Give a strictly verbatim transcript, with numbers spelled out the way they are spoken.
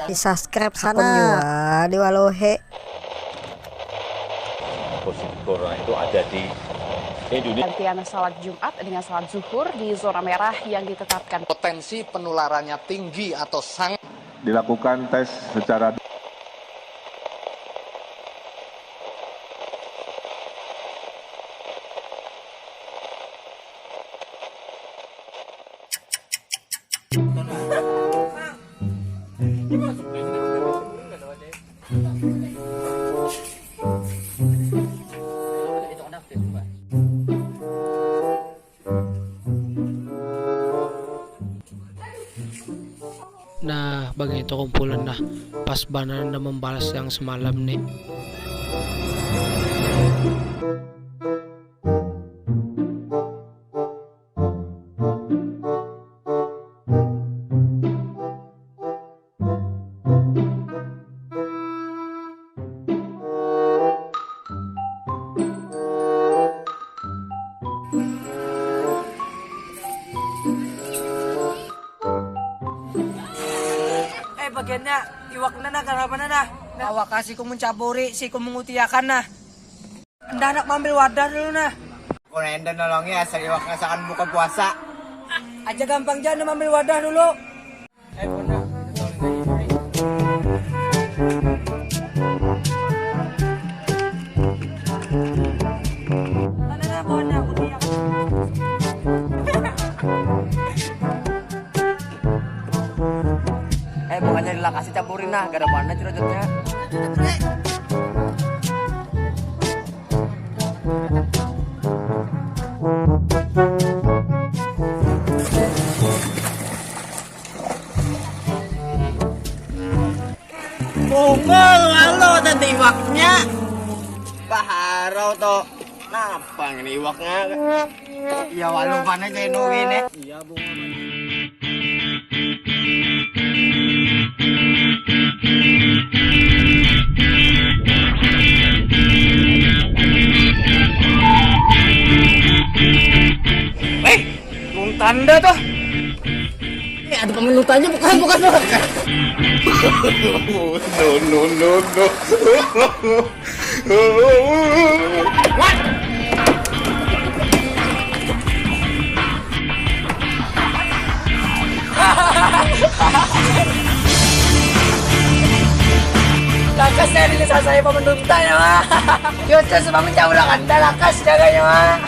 Di subscribe sana. Jua di Walohe. Positif corona itu ada di Indonesia. Gantian salat Jumat dengan salat Zuhur di zona merah yang ditetapkan. Potensi penularannya tinggi atau sangat. Dilakukan tes secara Nah, bagian itu kumpulan nah. Pas banar anda membalas yang semalam nih. Eh bagiannya iwak nana karapa nana? Awak kasih ku mencaburi, si ku mengutiakan nah. Enda handak maambil wadah dulu nah. Kuna enda nolongi asal iwak ngasakan buka puasa. Aja gampang ja enda maambil wadah dulu. Eh kuna. Mana nah pohonnya aku dia. Eh bukannya dilakasi campurin nah, gara mana cerocotnya. Bungul lalu tadi iwaknya. Baharau to. Napa ngini iwaknya? Iya walu mana cai nuwi nih. Iya bungul. Hei, mun tanda tuh. Ini ada pamenutannya bukan bukan bukan. No no no no. Lakas ya ini saya pamenutan ya. Yo terus bang caurakan lakas jaganya.